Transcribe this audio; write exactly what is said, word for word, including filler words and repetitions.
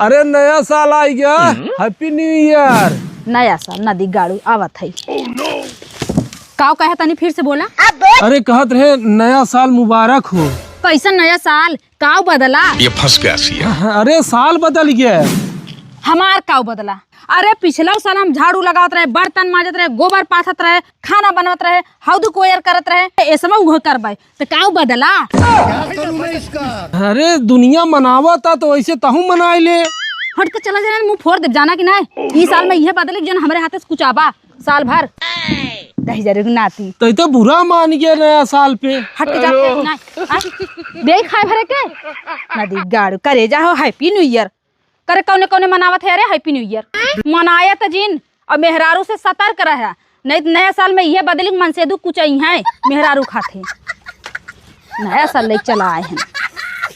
अरे नया साल आई गया, Happy New Year। नया साल नदी गाड़ू आवत है। काव कहे तनी फिर से बोला। अरे कहत रहे नया साल मुबारक हो। कैसन नया साल? काव बदला? ये फंस गया सी। अरे साल बदल गया। हमार काव बदला? अरे पिछला साल हम झाड़ू लगावत रहे, बर्तन माजत रहे, गोबर पाथत रहे, खाना बनवत रहे, हौदू कोयर करत रहे, एसमा उहो करबे, त काव बदला? अरे दुनिया मनावता तो ऐसे तहू मनाई ले। हट के चला जाना, मुंह फोड़ देब, जाना कि नहीं? ई साल में इहे बदले जौन हमरे हाथे से कुचाबा साल भर। दही जरे नाती। तै तो बुरा मान गया नया साल पे। हट के जा, नहीं। हाँ? दे खाए भरे के? नदी गाड़ू करे जा हो Happy New Year। करे कौने कौने मनावत है? अरे Happy New Year मनाया त जिन, और मेहरारू से सतर्क रहा, नहीं तो नया साल में यह बदली मनसेदू कुचई है, मेहरारू खाते। नया साल ले चला आए हैं।